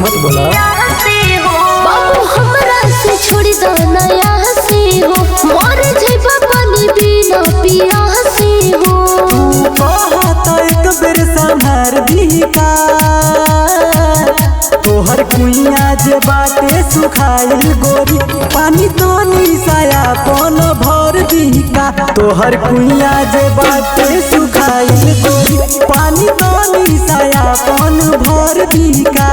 मत बोला। बाबू हमरा से छोड़ दो नया से हो, मर जइबा पानी बिना पिया से हो। तू कहत एक बेर संभार दी का, तोहर कुइया जे बाटे सुखाइल गोरी, पानी तो निसाया पन भर दी का। तोहर कुइया जे बाटे सुखाइल गोरी, पानी तो निसाया पन भर दी का।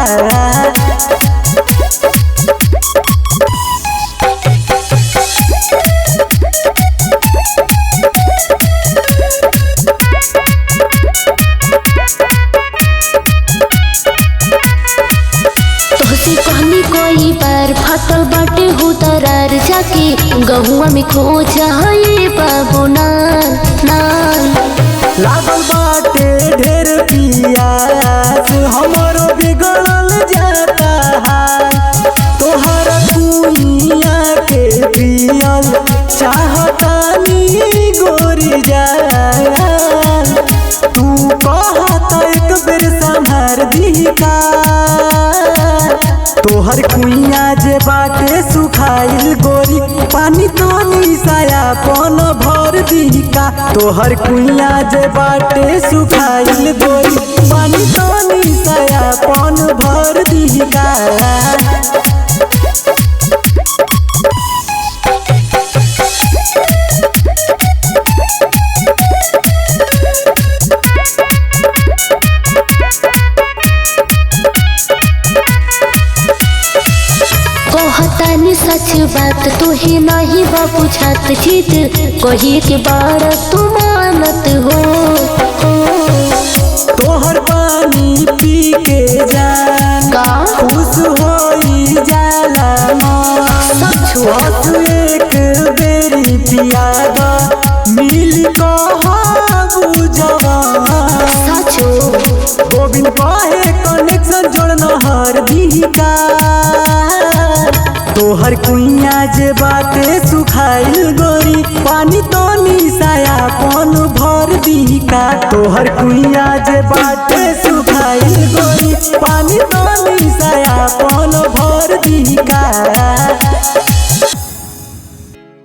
तोहसे कहनी कोई बार फाटल बाटे हो दरार, जाके गहुआ में खो जाए बाबू ना ना। लागल बाटे ढेर पियास, हमरो बिगड़ल जाता हाल। तोहर कुइया के पियल चाहतानी गोरी जान। तू कहत एक बेर संभार दी का, तोहर कुइया जे बाटे सुखाइल गोरी, पानी तो निसाया पन भर दी का। तोहर कुइया जे बाटे सुखाइल गोरी, पानी तो निसाया पन भर दी का। कहतानी सच बात तुहे नहीं बाबू छात जीत, कही के बार तू मानत हो। तोहर पानी पी के जान का खुश होई जाला मन। सब छुआ बस एक बेरी पियादा मिल कहबू जवान। सचो गोविंद कहे कनेक्शन जोड़ना हर दी का, तोहर कुइया जे बाटे सुखाइल गोरी, पानी तो निसाया पन भर दी का। तोहर कुइया जे बाटे सुखाइल गोरी, पानी तो निसाया पन भर दी का।